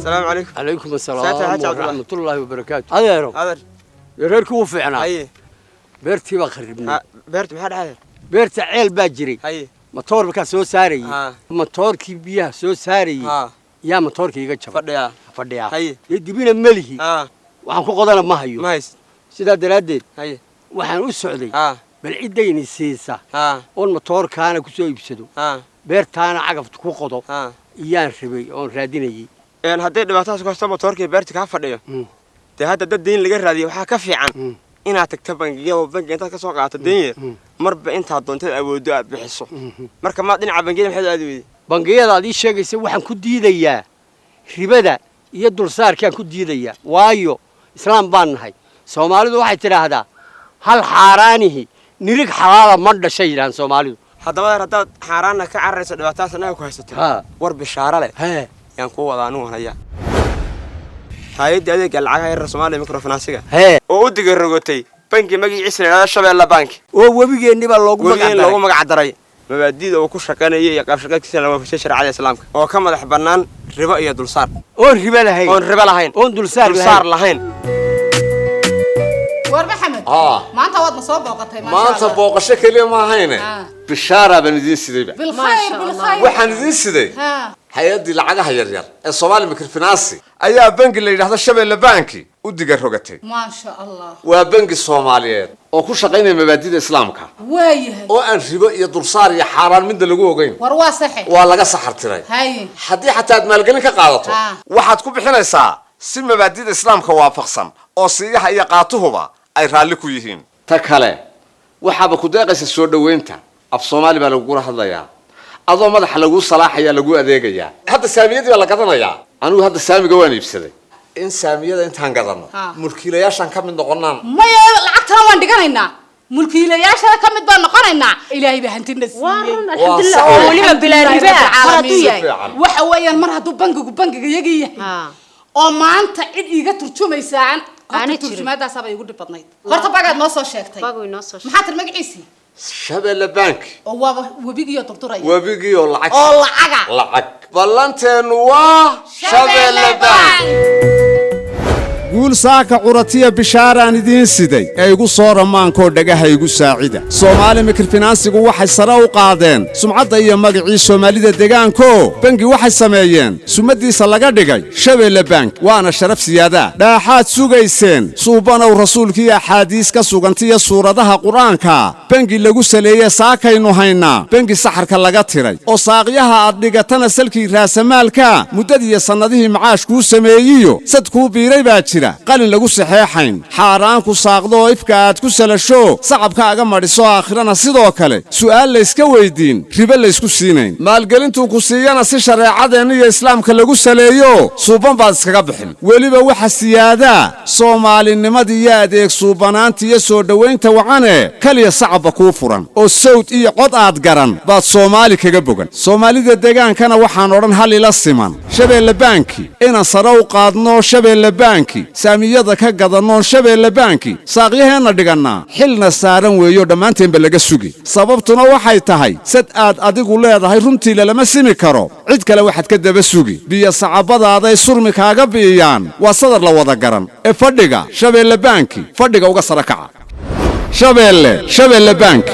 Asalaamu calaykum. Calaykum asalaam Saata Xaaji Cabdullah. Waraxmatullaahi wabarakaatu. Adeero, adeer. Reerkii wuu fiicnaa. Haye. Beertii baa kharibnay. Ha, beerta maxaa dhacday? Beerta ceel baa jiray. Haye. Matoor markaa soo saarayey, matoorkii biyaha soo saarayey, yaa matoorkii iga jabay. Fadhiyaa. Fadhiyaa. Haye. Dee dibina melihi, waxaan ku qodana ma hayo. Ma haysid. Sidaa daraaddeed Haye. waxaan u socday bal ciddayni siisa oon matoorkaana ku soo iibsado, beertaana cagafta ku qodo iyaan rabay oon raadinayey. Hadday dhibaatadaas ku haysto, matoorkii beerta kaa fadhiyo, dee hadda dad deyn laga raadiyo waxaa ka fiican inaad tagto bangiyada oo bangiga intaad ka soo qaadato deyn yar, marba intaad doonteed awooddo aad bixiso. Marka ma dhinaca bangiyada maxaad aadi weyday? Bangiyada aad ii sheegaysa waxaan ku diidayaa ribada iyo dulsaarkaan ku diidayaa, waayo islaam baan nahay. Soomaalidu waxay tidhaahdaa, "Hal xaaraanihi nirig xalaala ma dhashay," yidhahaan soomaalidu. Haddaba adeer, haddaad xaaraanna ka cararayso, dhibaatadaas annaga ku haysato, war bishaaro leh yaan kuu wadaa. Anugu haya hay'adda adeegga lacagaha yaryar, Soomaaliya Microfinance-iga, oo u diga rogotay bangi magaciisa la yidhahdo Shabeelle Bank. Oo webigeennii baa loogu magac webiga in loogu daray. Magac daray mabaadi'da uu ku shaqaynayay iyo qaabshaqeedkiisa la waafajiyay shareecada islaamka, oo ka madax bannaan ribo iyo dulsaar. Oon ribo lahayn. Oon ribo lahayn. Oon dulsaar dulsaar lahayn. Lahayn. War Maxamed, maanta waad na soo booqatay, maasha Maanta Allah. booqasho keliya ma ahayne, bishaaraa baan idiin sidayba. Bilkhayr, bilkhayr. Waxaan idiin siday hay-addii lacagaha yaryar ee Soomaali Microfinance ayaa bangi la yidhaahdo Shabeelle Banki u diga rogatay. Maasha Allah. Waa bangi soomaaliyeed oo ku shaqaynaya mabaadida islaamka, waayahay, oo aan ribo iyo dulsaar iyo xaaraan midna lagu ogeyn. War waa saxe. Waa laga saxartiray. Haddii xataa aad maalgelin ka qaadato, waxaad ku bixinaysaa si mabaadida islaamka waafaqsan oo siiyaha iyo qaatuhuba ay raalli ku yihiin. Ta kale, waxaaba ku deeqaysa soo dhoweynta, af soomaali baa lagugula hadlayaa, adoo madaxa laguu salaaxayaa, lagu adeegayaa. Hadda saamiyadii baa la gadanayaa. Anigu hadda saamiga waan iibsaday. In saamiyada intaan gadano mulkiilayaashaan ka mid noqonaan. Maya, lacagtana waan dhiganaynaa, mulkiilayaashana ka mid baan noqonaynaa. Ilaahay baa hantina Waa siiyey. run, alxamdulilah. Waa Oo sax. weliba bilaa riba ah, mar hadduu Si yahay. fiican. Waxa weeyaan, mar hadduu bangigu bangiga yagii yahay oo maanta cid iiga turjumaysaan horta Aanay jirin. turjumaadaasaaba igu dhib badnayd. Horta bagaad noo soo sheegtay. Bagu inoo soo sheegtay. Maxaa tir magaciisii? Shabeelle Bank. Oo waaba webigiiyo durduraya. Webigii oo lacag. Oo lacaga. Lacag. Ballanteennu waa Shabeelle Bank. Guul saaka curatiya bishaaraan idiin siday ee igu soo ramaankoo dhagaha igu saacida. Soomaali Microfinance-igu waxay sare u qaadeen sumcadda iyo magacii soomaalida degaanko. Bangi waxay sameeyeen sumaddiisa laga dhigay Shabeelle Bank, waana sharaf siyaadaa dhaaxaad sugayseen. Suubanow rasuulkiiyo axaadiis ka sugantiya suuradaha qur'aanka bangi lagu saleeye saakaynu haynaa. Bangi saxarka laga tiray oo saaqyaha aad dhigatana salkii raasamaalka muddadiiyo sannadihii macaash kuu sameeyiyo sad kuu biiray baa jira, qalin lagu saxeexayn, xaaraan ku saaqdo oo ifka aad ku salasho, sacabkaaga madhiso, aakhirana sidoo kale su'aal layska weyddiin, ribe laysku siinayn. Maalgelintuu ku siiyana si shareecadeenna iyo islaamka lagu saleeyo suuban baad iskaga bixin. Weliba waxa siyaadaa soomaalinimadii iyo adeeg suubanaanta iyo soo dhowaynta wacane kaliya sacabba kuu furan oo sawd iyo cod aad garan baad soomaali kaga bogan. Soomaalida degaankana waxaan odhan hal ila siman Shabeelle Banki inaan sare u qaadno, Shabeelle Banki saamiyada ka gadannoon, Shabeelle Banki saaqyaheenna dhigannaa xilna saaran weeyo dhammaanteenba laga sugi. Sababtuna waxay tahay sad aad adigu leedahay runtii lalama simi karo cid kale. Waxaad ka daba sugi biyo sacabadaaday surmi kaaga bi'iyaan, waa sadar la wada garan ee fadhiga Shabeelle Banki fadhiga uga sara kaca. Shabeelle, Shabeelle Bank.